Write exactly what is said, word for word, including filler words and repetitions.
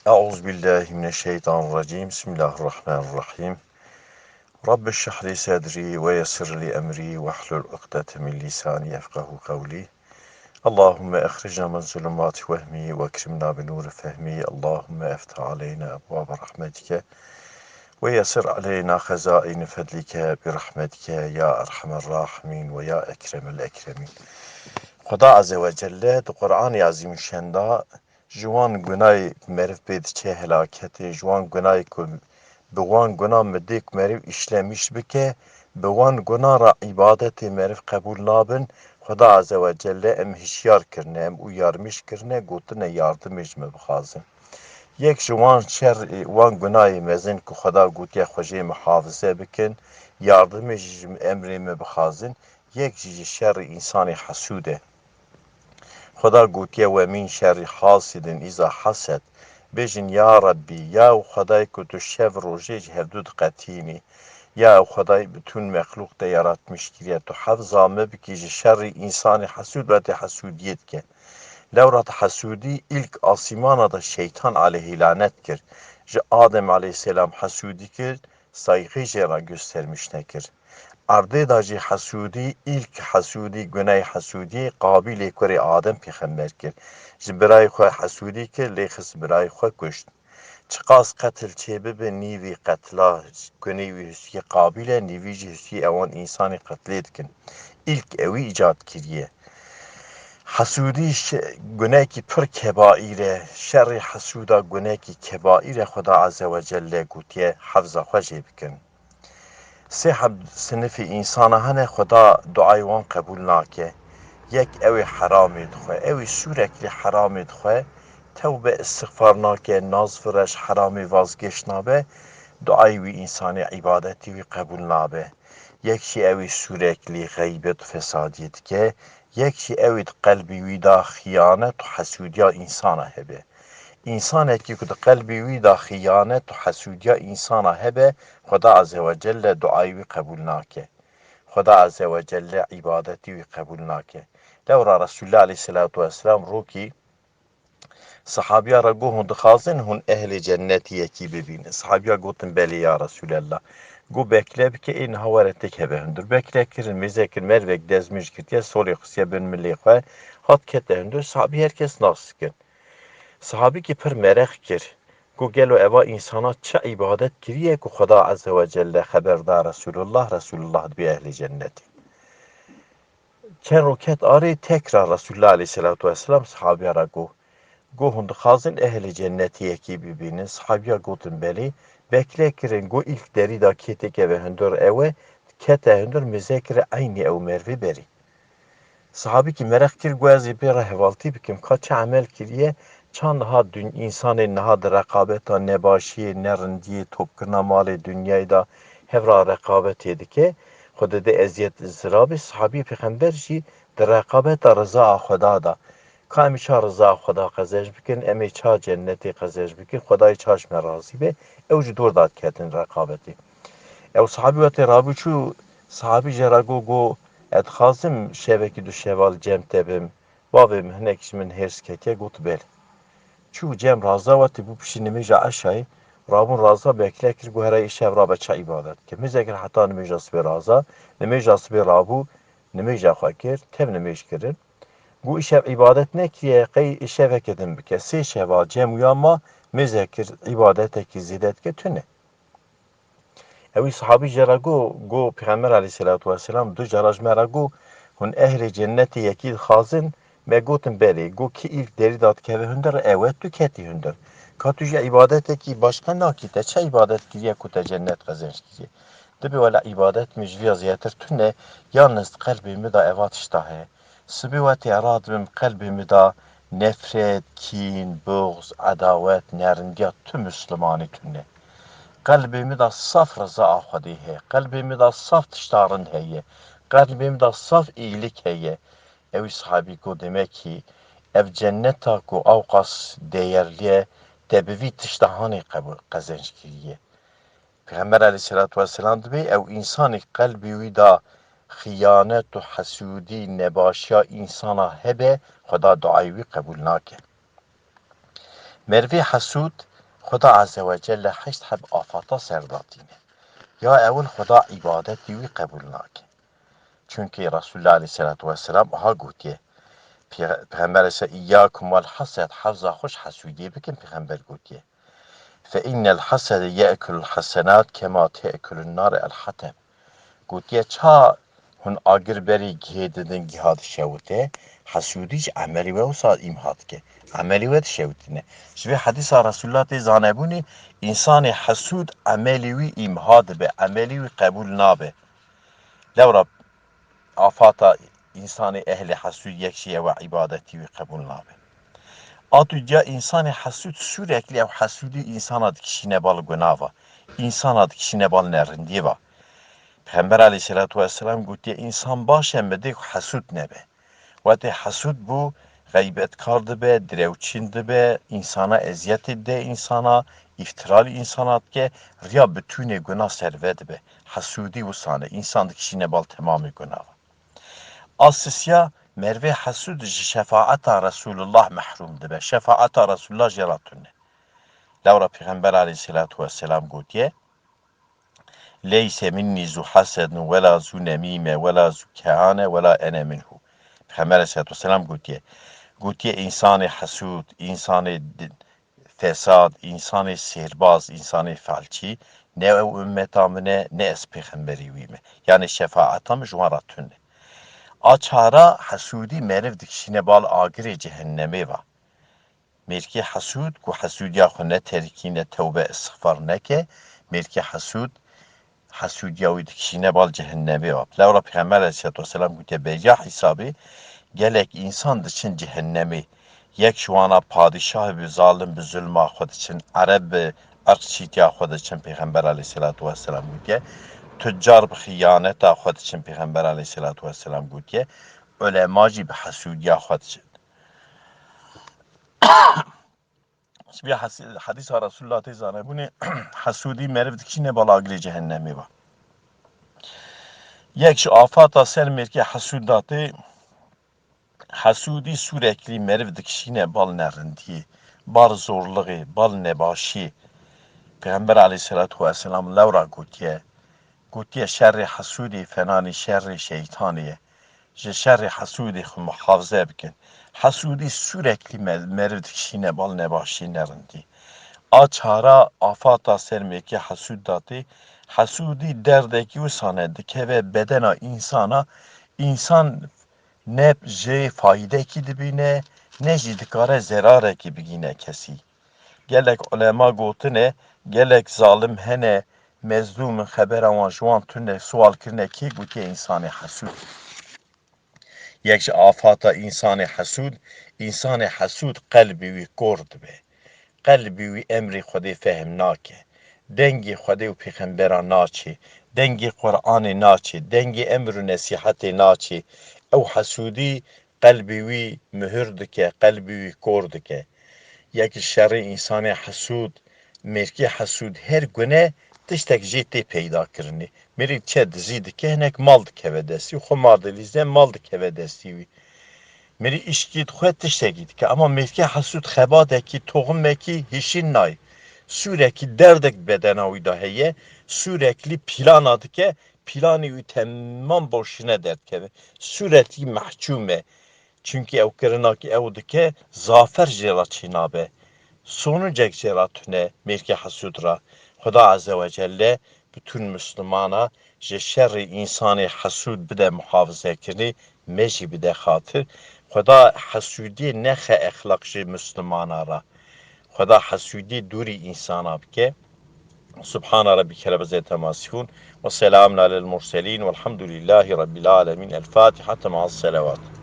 أعوذ بالله من الشيطان الرجيم. بسم الله الرحمن الرحيم. رب اشرح لي صدري ويسر لي أمري واحلل عقدة من لساني يفقهوا قولي. اللهم أخرجنا من ظلمات وهمي وأكرمنا بنور فهمي. اللهم افتح علينا أبواب رحمتك ويسر علينا خزائن فضلك برحمتك يا أرحم الراحمين ويا أكرم الأكرمين. Xweda Azze ve Celle di Qur'anê Azîmuşşen de ji wan gunayê meriv pê diçe helaketê, ji wan gunayê ku bi wan guna midê ku meriv îşlemîş bike, bi wan guna re îbadetê meriv qebûl nabin, Xweda Azze ve Celle em hişyar kirine, em uyarmîş kirine, gotine yardimê ji me bixwazin. Yek ji wan şer, wan gunayê mezin ku Xweda gotiye xwe jê muhafize bikin, yardimê jî ji emrê me bixwazin, yek jî ji şerê însanê hesûd e. Xweda gotiye, "Ve min şerri hasidin iza hased." Bêjin, "Ya Rebbî, ya ew Xwedayê ku tu şev rojê ji hevdu diqetînî, ya ew Xwedayê bütün mexlûq te yaratmiş kiriye, tu hefza me bikî ji şerî însanê hesûd ve tê hesûdiyê dike." Lewra te hesûdî îlk asîmana de şeytan aleyhî lanet kir. Ji Adem aleyhisselam hesûdî kir, saygî jê re göstermiş nekir. Erdê de jî hesûdî, îlk hesûdî, guney hesûdî Qabîlê kurê Adem pêxember kir. Ji birayê xwe hesûdî kir, lê xist birayê xwe kuşt. Çiqas qetil çêbibe, nîvî qetila guney wî husiyê Qabîl e, nîvî jî husiyê ewan însanê qetlê dikin. Îlk ewî îcad kiriye. Hesûdî ş-, gunekî pir kebaîr e. Şerê hesûda gunekî kebaîr e. Xweda Azze ve Celle gotiye, "Hefza xwe jê bikin." Sê heb sinifê însana hene Xweda duayê wan qebûl nake. Yek ew ê heramê dixwe, ew ê sûrek lê heramê dixwe, tewbe îstixfar nake, naz vire ji heramê vazgeş nabe, duayê wî însanê îbadetê wî qebûl nabe. Yek jî ew ê sûrek lê xeybet û fesadiyê dike, yek jî ew ê di qelbê wî de xiyanet û hesûdiya însana hebe. Însanekî ku di qelbê wî de xiyanet û hesûdiya însana hebe, Xweda Azze ve Celle duayê wî qebûl nake. Xweda Azze ve Celle îbadetî wî qebûl nake. Lewra Resulullah Aleyhisselatu Vesselam rokî Sahabiya re got, "Hûn dixwazin hûn ehlê cennetî yekî bibînin?" Sahabiya gotin, "Belê ya Resûlellah." Got, "Bekle bike, ê niha were têkeve hundir." Bekle kirin, mêze kir, mervek dezmêj girtiye, solê xistiye bin milê xwe, hat kete hundir. Sahabî her kes nas dikin. Sahabîkî pir mereq kir. Got, "Gelo eva însana çi îbadet kiriye ku Xweda Azze ve Celle xeber da Resûlullah, Resûlullah dibê ehlê cennetê?" Çend rok ket arê, tekrar Resulullah Aleyhisselatu Vesselam sahabiya re got, got, "Hûn dixwazin ehlê cennetê yekî bibînin?" Sahabiya gotin, "Belê." Bekle kirin, got, "Îlk derî da kê têkeve hundir ew e, kete hundir, mêze kire eynî ew mervê berî." Sahabîkî mereq kir, got, "Ez ê pê re hevaltî bikim, ka çi emel kiriye, çand niha dun-, însanê niha di reqabeta nebaşiyê, nerindiyê, topkirina malê dinyayê de hev re reqabetê dike, xwe dide eziyet, iztirabê." Sahabî Pêxember jî di reqabeta riza a Xweda de. Ka em ê ça riza a Xweda qezenc bikin, em ê ça cennetê qezenc bikin, Xwedayê ça ji me razî be, ew ji dor da diketin reqabetê. Ew sahabî wetê rabû çû, sahabî jê re got, got, "Ez dixwazim şevekî du şeva li cem te bim. Bavê min hinek ji min hêrs ketiye." Got, "Belê." Çû cem raza wetê bû piştî nimêja eşayê, rabûn raza bekle kir, got, "Here îşev rabe çi îbadet ke." Mêze kir heta nimêja sibê raza, nimêja sibê rabû, nimêja xwe kir, tev nimêj kirin. Got, "Îşev îbadet nekiriye, qey îşeveke din bike." Sê şeva cem wiya ma, mêze kir îbadetekî zêde dike tune. Ewî sahabî jê re got, got, "Pêxember aleyhisselatu vesselam du cara ji me re got, hûn ehlê cennetê yekî dixwazin?" Me gotin, "Belê." Got, "Kî îlk derî da dikeve hundir, ew e, tu ketî hundir. Ka tu jî îbadetekî başqa nakî, te çi îbadet kiriye ku te cennet qezenc kiriye?" Dibê wela îbadet min ji viya zêdetir tune, yalnız qelbê min de eva tişta heye. Sibê wetê radibim, qelbê min de nefret, kîn, buxz, edawet, nerindiya tu Mislimanî tune. Qelbê min de saf riza a Xwedê heye. Qelbê min de saf tişta rind heye. Qelbê min de saf îylik heye. Ewî sahabî got, "Demekî ev cenneta ku awqas değerli ye, te bi vî tişta hanê qezenc kiriye." Pêxember aleyhisselatu vesselam dibê ew însanê qelbê wî de xiyanet û hesûdî, nebaşiya însana hebe, Xweda duayê wî qebûl nake. Mervê hesûd Xuda Azze ve Celle heşt heb afata ser datîne. Ya ewil Xuda îbadetî wî qebûl nake. Çunkî Resulullah Aleyhisselatu Vesselam aha gotiye, Pê-, Pêxember ise, "İyyâkum vel hased, hevza xwe ji hesûdiyê bikin," Pêxember gotiye. "Fe innel hasede ye'kulul hasenat kema te'kulun nar el hatab." Gotiye, "Ça hûn agir berî gihê didin, giha dişewite, hesûdî ji emelî we wisa îmha dike. Emelî we dişewitine." Ji vê hedîsa Resulullah tê zanebûnê, însanê hesûd emelî wî îmha dibe, emelî wî qebûl nabe. Lewra afata însanê ehlê hesûd yek jî ew e, îbadetî wî qebûl nabe. A dudiya, însanê hesûd sûreklî ew hesûdî însana dikişîne bal gunava, însana dikişîne bal nerindiyê va. Pêxember aleyhisselatu vesselam gotiye, însan baş e, midê ku hesûd nebe. Wetê hesûd bû, xeybetkar dibe, direwçîn dibe, însana eziyetê dide, însana îftira li însana dike, riya bitûnê guna ser ve dibe. Hesûdî wisane, însan dikişîne bal temamê guna va. A sisiya, merivê hesûd ji şefaeta Resulullah mehrûm dibe. Şefaeta Resulullah jê re tune. Lewra Pêxember aleyhisselatu vesselam gotiye, "Leyse minnî zu hasedun wela zu nemîme wela zu kehane wela ene minhu." Pêxember aleyhisselatu vesselam gotiye, gotiye, însanê hesûd, însanê di-, fesad, însanê sêrbaz, însanê felçî, ne ew ummeta min e, ne ez pêxemberî wî me. Yanê şefaeta min ji wan re tune. A çara, hesûdî meriv dikişîne bal agirê cehennemê va. Mêrkê hesûd ku hesûdiya xwe neterikîne, tewbe, îstixfar neke, mêrkê hesûd hesûdiya wî dikişîne bal cehennemê va. Lewra Pêxember aleyhisselatu vesselam gotiye, beriya hesabê gelek însan diçin cehennemê. Yek ji wana padîşah bi zalim, bi zulma xwe diçin, ereb bi irqçîtiya xwe diçin, Pêxember aleyhisselatu vesselam gotiye. Tucar bi xiyaneta xwe diçin, Pêxember aleyhisselatu vesselam gotiye. Ulema jî bi hesûdiya xwe diçin. Ji vê hes-, hedîsa Resulullah tê zanebûnê, hesûdî meriv dikişîne bal agirê cehennemê va. Yek ji afata ser mêrkê hesûd datê, hesûdî sûreklî meriv dikişîne bal nerindiyê, bal zorlixê, bal nebaşiyê. Pêxember aleyhisselatu vesselam lewra gotiye, gotiye, şerê hesûdê fenanî şerê şeytanê ye. Ji şerê hesûdê xwe muhafize bikin. Hesûdî sûreklî me-, meriv dikişîne bal nebaşî nerindî. A çara afata ser mêrkê hesûd datê, hesûdî derdekî wisane dikeve bedena însana, însan ne jê fayîdekî dibîne, ne jî dikare zerarekî bigîne kesî. Gelek ulema gotine, gelek zalim hene, mezlûm in, xebera wan ji wan tune, siwal kirine, kê gotiye însanê hesûd? Yek ji afata însanê hesûd, însanê hesûd qelbê wî kor dibe. Qelbê wî emrê Xwedê fehm nake. Dengê Xwedê û pêxembera naçê. Dengê Qur'anê naçê. Dengê emr û nesîhetê naçê. Ew hesûdî qelbê wî mihir dike, qelbê wî kor dike. Yek ji şerê însanê hesûd, mêrkê hesûd her gune tiştek jê tê peyda kirinê. Mirî çe dizî dike, hinek mal dikeve destî, xumar dilîze, mal dikeve destî wî. Mirî îşkî dixwe, tiştekî dike. Ama mêrkê hesûd xebatekî, toximekî hişîn nayê. Sûrekî derdek bedena wî de heye, sûreklî pîlana dike, pîlanê wî temam boşine derdikeve. Sûretî mehçûm e. Çimkî ew kirina ku ew dike, zafer jê re çênabe. Sonucek jê re tune mêrkê hesûd re. Xuda Azze ve Celle bütün Müslümana ji şerê însanê hesûd bide muhafizekirinê, me jî bide xatir. Xuda hesûdiyê nexe exlaq ji Müslümana re. Xuda hesûdiyê dûrî însana bike. Subhana Rabbike Rabbil Izzeti Amma Yasifun ve Selamun Alel Murselin Velhamdülillahi Rabbil Alemin. El Fatiha. Ma'as Selavat.